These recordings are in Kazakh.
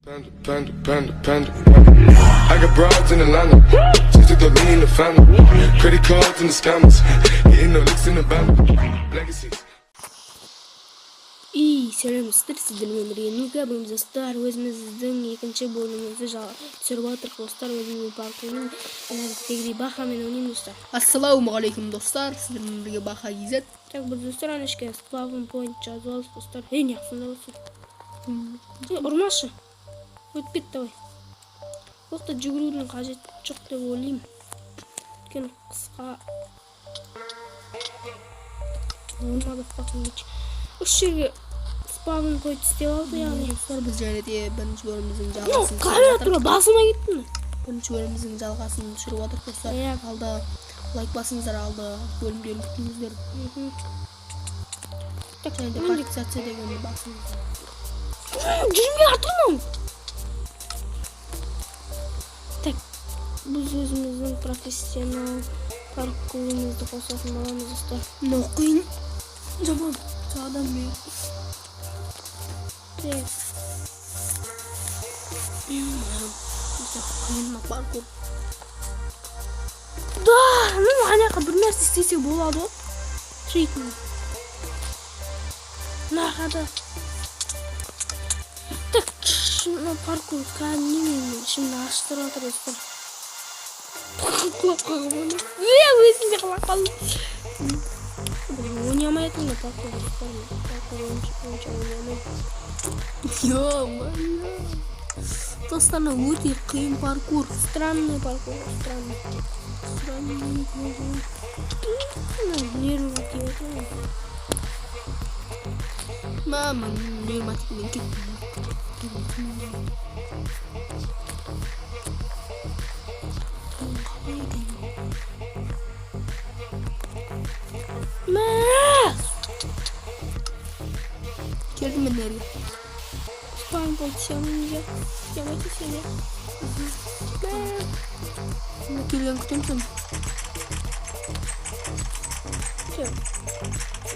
Panda, panda, panda, panda. I got broads in Atlanta. Just took the lean in the family. Credit cards and the scammers. Hitting the licks in the band. Legacies. И сәлеметсіздер, сіздермен бірге Нука. Бүгін, достар, өзіміздің екінші бөлімімізді түсіріп жатырмық, достар. Өзіміздің паркурның әдеттегідей Бахамен ойнаймыз, достар. Ассалаумағалейкум, достар! Сіздермен бірге Баха KZ. Так, біз, достар, ана ішке спавн point жазып алдық, достар. Ей, неғып болсын? Ей, ұрмашы, өтіп кет, давай. Бұл жақта жүгірудің қажеті жоқ деп ойлаймын, өйткені қысқа. Motherfucking bitch. Осы жерге спавн point істеп алды, яғни. Достар, біз және де бірінші бөліміміздің Ну, жалғасын түсіріп клавиатура жатырмық. Басыма кетті ме? Бірінші бөліміміздің жалғасын түсіріп жатырмық, достар. Иә. Алда лайк басыңыздар, алда бөлімдерін күтіңіздер. Так, және де мен подписаться дегенді басыңыздар. Жүрмей жатырмын. Так, біз өзіміздің профессионал паркурымызды қосатын боламыз, достар. Мынау қиын, жаман адам мен. Так. Өте қиын мына паркур. Да, ну, ана жаққа бір нәрсе істесе болады ғой. Сөйтін. Мына жаққа. Так, мына паркур кәдімгі менің ішімді ашытып жатыр, достар. Құлап қалғанмын. Е, өзім де құлап қалдым. Блин, ойнай алмай жатырмын да паркур, достар. Мен паркур онша ойнай алмаймын. Ё-моё, достар, мынау өте қиын паркур. Странный паркур, странный. Странный. Мына нервы тиіп отыр ғой. Мама, мен кеттім. Қалай екен? Мә! Келдім мен жерге. Спавн point істей алмаймыз, иә? Істей алмайсың сен, иә? Мә! Мен келген күтемін сені. Всё.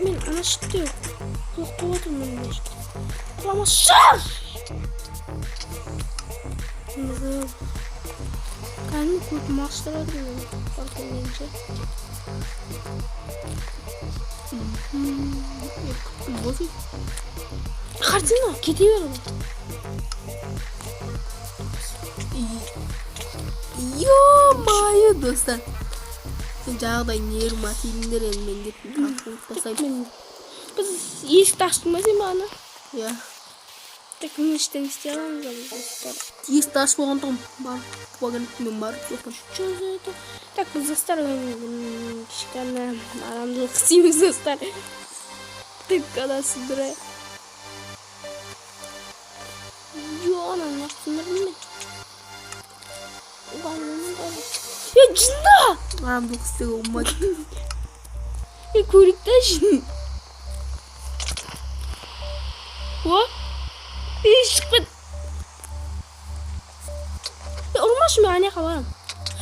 Мен ана шетте құлап қалып отырмын, мына жерде. Құламашы! Кәдімгі көтім ашытып жатыр мен паркурмен ше. Күттім ғой сен. Картина, кете бер ғой. Ё-моё, достар, сен жаңағыдай нервыма тидіңдер. Енді мен кеттім, паркур тастаймын. Мен біз есікті аштың ба сен бағана? Иә. Так, мына іштен істей аламыз ба біз, достар? Есікті ашып болған тұғым, барып вагонетка мен барып жоқпын. Что за это? Так, біз, достар, кішкене арамдылық істейміз, достар. Так, ана сындыра. Ё, ананы неғып сындырдым мен? Е, жынды! Арамдылық істеуге болмайды. Е, көрейік та жын. О! Е, шығып кет. Е, ұрмашы, мен ана жаққа барам.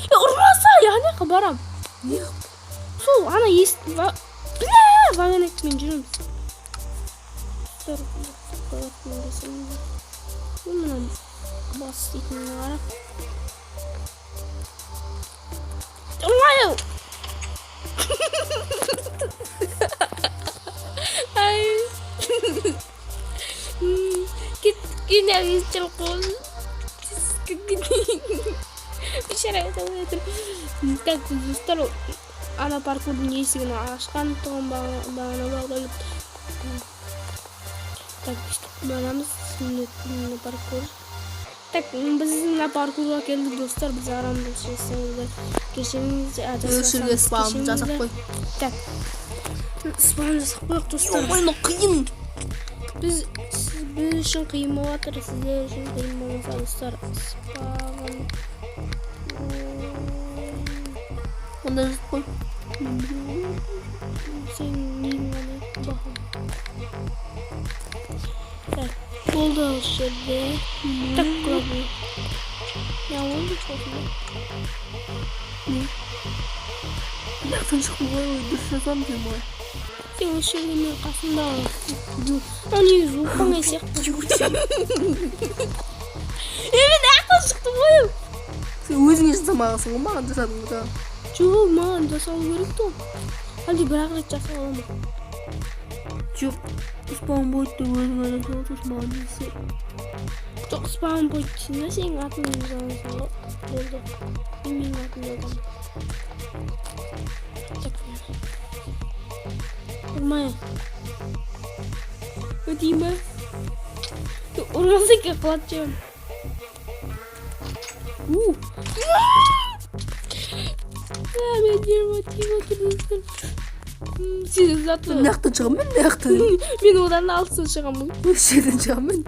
Е, ұрмаса, ана жаққа барам. Не? Сол, ана есік, бля, вагонеткамен жүреміз. Достар, қоятын десем, мына бас істейтініне қара. Ұрмай! Ай. Кеткен қол. Бейшара айтып жатыр. Так, достар, ана паркурдың есігін ашқан тұғын бағана бағдәулет. Так, өйстіп барамыз мына паркур. Так, біз мына паркурға келдік, достар. Біз арамдық жасаңыздар. Кешіріңіз, Осы жерге жасасаңыз, спавн жасап кешіріңіздер. қой. Так, спавн жасап қояйық, достар. Ё-моё, мынау қиын. Біз үшін қиын болып жатыр, сіздер үшін қиын болмаса, достар, спавн. Онда жазып қой. Сен нең ғана бақым. Так, болды осы жерде. Так, главный. Не болды осында? Не? Мына шықтым ғой, ой, дұрыс жазамын сен маған. Сен осы жерде менің қасымда. Мынау негізі оп оңай сияқты. Е, мен аяқтан шықтым ғой. Сен өзіңе жасамағансың ғой, маған жасадың ғой жаңа. Жоқ, маған жасалу керек то. Әлде бір ақ рет жасай аламын? Жоқ, спаун поинтты өзіңе жасап, сосын маған жаса. Жоқ, спаун поинт дейсің да, сенің атыңды жазасың ғой. Болды. Мен менің атымды жазамын. Так, ұрмай. Өтейін ба? Ұрмаса екен, құлатып жіберемін. У! Ә, мен нервыма тиіп отыр, достар. Сен заты. Мына жақтан шығамын мен, мына жақтан. Мен одан алыстан шығамын. Осы жерден шығамын мен.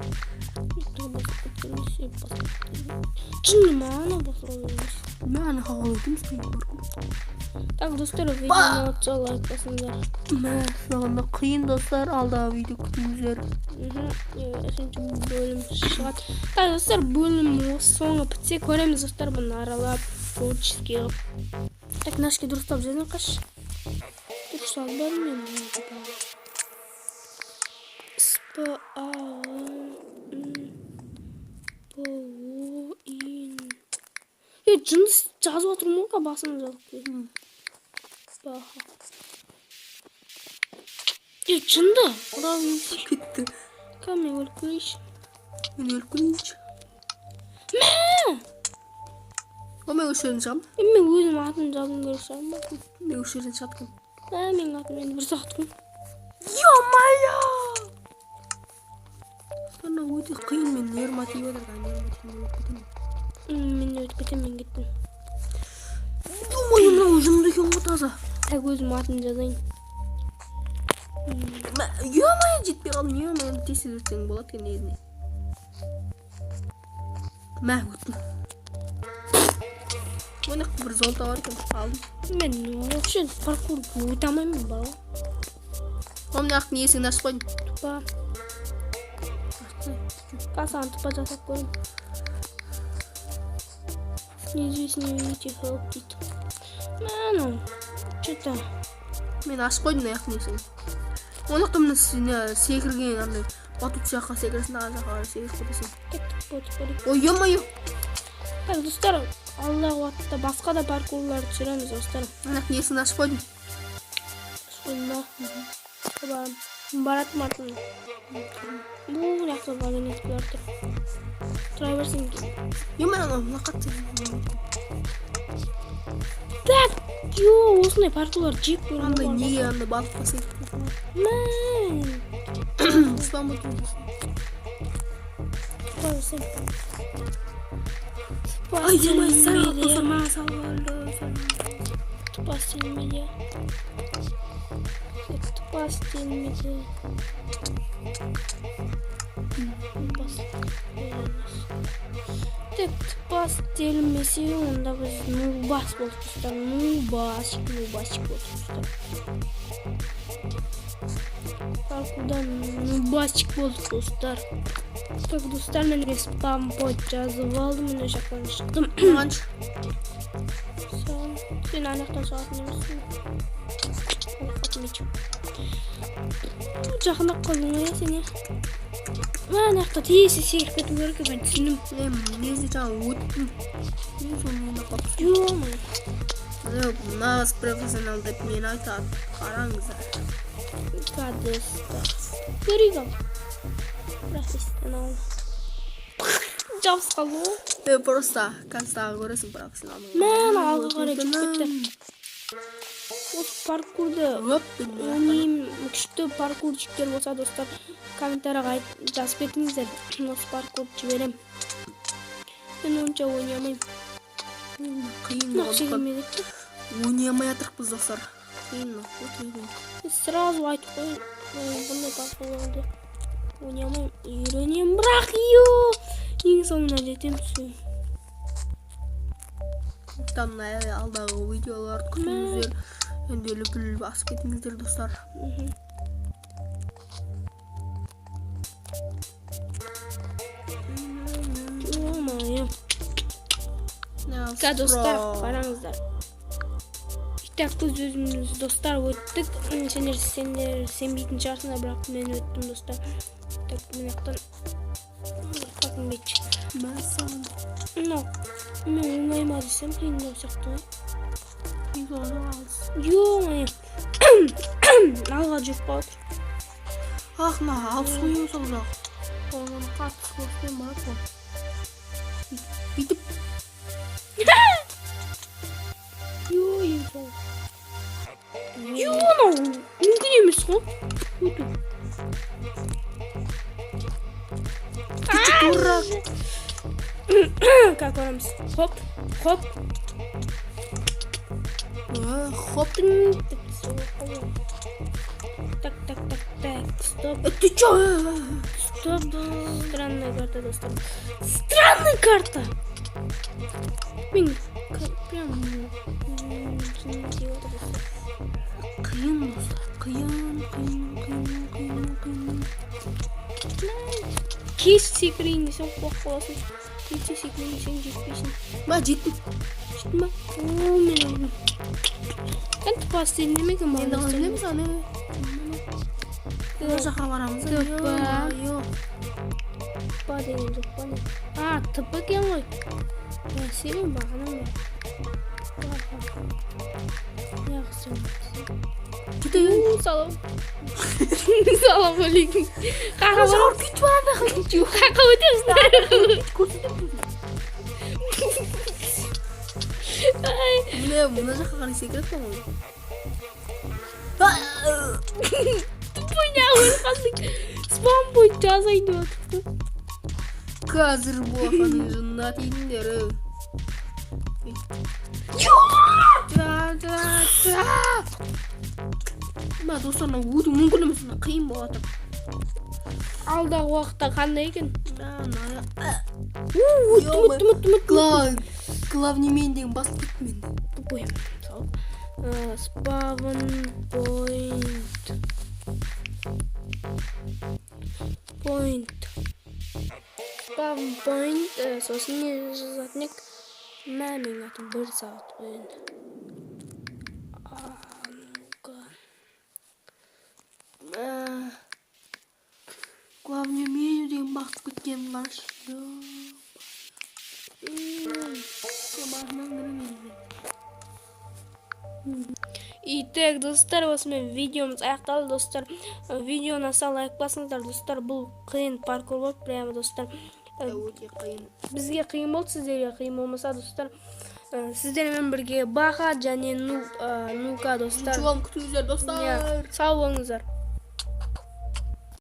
Жынды ма, анау басып емес. Мен ана жаққа өтемін, сен бар. Так, достар, видеоны ұнатса, лайк басыңдар. Мәссаған, қиын, достар, алдағы видео күтіңіздер. Үшінші бөлім шығады. Так, достар, бөлім осы соңы бітсе, көреміз, достар, бұны аралап, творческий қылып. Так, мына дұрыстап жазайын, қаш. Дұрыс жазбадым мен. С П А Н П О И Н. Е, жынды жазып отырмын ғой, басын жазып қойдым. Баха. Е, жынды. Ұра. Кетті. Кәм, мен өліп көрейінші. Мен өліп көрейінші. Мә! О, мен осы жерден шығамын. Е, мен өзім атымды жазуым керек шығар ма? Мен осы жерден шығады екенмін. Ә, менің атым енді бір сағат қой. Ё-моё! Мынау өте қиын, мен нервыма тиіп жатыр, нервыма тиіп өліп кетемін. Мен өтіп кетемін, мен кеттім. Ё-моё, мынау жынды екен ғой таза. Так, өзім атымды жазайын. Ё-моё, жетпей қалдым, ё-моё, тез өтсең болады екен негізінде. Мә, өттім. Мына жақта бір золото бар екен, алдым. Мен вообще паркур өте алмаймын, бала. О, мына жақтың есігін ашып қойдым. Тупа. Қазір тупа жасап көрейін. Неизвестный видите help дейді. Мә, анау. Че-то. Мен ашып қойдым мына жақтың есігін. Ол жақта мына секірген андай батут жаққа секіресің, ана жаққа қарай секіріп кетесің. Кеттік, өтіп көрейік. Ой, ё-моё! Так, достар, алдағы уақытта басқа да паркурлар түсіреміз, достар. Мына жақтың есігін ашып қойдым. Ашып қойдым ба? Барам. Баратын артымда. Бұл жақта вагонеткалар тұр. Тұра берсін. Ё-моё, анау мына қатты. Так, ё, осындай паркурлар жек көремін. Андай неге андай балыққа секіріп Мә. Спам өтіп. Тұра берсем. Ай, ё-моё, сәл қалды, достар, маған сәл қалды. Тупа істелмеді. Тупа істелмеді. Бас. Так, тупа істелмесе, онда біз нубас болдық, достар. Нубасик, нубасик болдық, достар. Паркурдан нубасик болдық, достар. Так, достар, мен спам поинт жазып алдым, міне, жақтан шықтым. Мағаншы. Саған. Сен ана жақтан шығатын емессің. Ана. Жақындап қалдың ғой, иә, сен, иә? Мә, ана жақта тез секіріп кету керек екен, мен түсіндім. Мен негізі жаңа өттім. Мен соны ойлап қалыппын. Ё-моё. Нағыз профессионал деп мені айтады. Қараңыздар. Кадеста. Көрейік ал. Профессионал. Жабысып қалды ғой. Мен просто қазір көресің профессионал. Мә, ана алға қарай жүріп кетті. Осы паркурды Оп, ойнаймын. Күшті паркурщиктер болса, достар, комментарийға жазып кетіңіздер. Осы паркурды жіберем. Мен онша ойнай алмаймын. Қиын Мына болғандықтан секірмей кетті. ойнай алмай жатырмыз, достар. Қиын мынау, өте қиын. Сразу айтып қояйын. Мен бұндай паркурларды ойнай алмаймын. Үйренемін, бірақ ё, ең соңына жетемін. Все. Сондықтан алдағы видеоларды күтіңіздер. Енді лүпіл басып кетіңіздер, достар. Ё-моё. Ка, достар, қараңыздар. Итак, біз өзіміз, достар, өттік. Сендер сенбейтін шығарсыңдар, бірақ мен өттім, достар. Так, мына жақтан. Мәссаған. Мынау мен оңай ма десем, қиындау сияқты ғой. Ең соңында алыс. Ё-моё, алға жүріп қалып отыр. Ах, мына алыс қой, сол жақ. Оған қатты скоростьпен барады ғой. Бүйтіп. Ё, ең соңғы. Ё, мынау мүмкін емес қой өту. Ты че, дурак? Как көреміз. Хоп, хоп. Хоп. Тың деп соғып қалды. Так, так, так, так, стоп. Ты че? Стоп. Странная карта, достар, странная карта. Мен прям жыным келіп отыр, достар. Қиын, достар, қиын, қиын, қиын, қиын, қиын. Кеш секірейін десең, қуып қаласың, ерте секірейін десең, жетпейсің. Ма, жеттім. Жеттің ба? О, мен өлдім. Енді последний ме екен? Енді Маған? білеміз аны. Мына жаққа барамыз. Тп. Ё. Тп деген жоқ па, не? А, ТП екен ғой. Бәсе, мен бағана неғысың. Жетейін. Салам, салам алейкум. Қаяққа барамыз? Қаяққа өтеміз? Көрсетемін. Ай. Міне, мына жаққа қарай секіреді ғой. Тупой, неғып өліп қалдың? Спам point жасайын деп жатырсың. Қазір бұлақаның жынына тидіңдер. Да, да, да. Мына, достар, мынау өту мүмкін емес, мына қиын болып жатыр. Алдағы уақытта қандай екен? Мына. Өттім, өттім, өттім, өттім. Главный мен деген басып кеттім енді. Тупой. Спавн point. Point. Spawn point. Сосын не жазатын едік? Мә, менің атым бір сағат қой енді. А, ну-ка. Мә. Главный меню деген басып кеткен қарашы. Басынан кіремін. Итак, достар, осымен видеомыз аяқталды, достар. Видео ұнаса, лайк басыңыздар, достар. Бұл қиын паркур болды, прямо, достар. Өте қиын. Бізге қиын болды, сіздерге қиын болмаса, достар. Сіздермен бірге Баха және Нука, достар. Чуам күтіңіздер, достар. Иә, сау болыңыздар.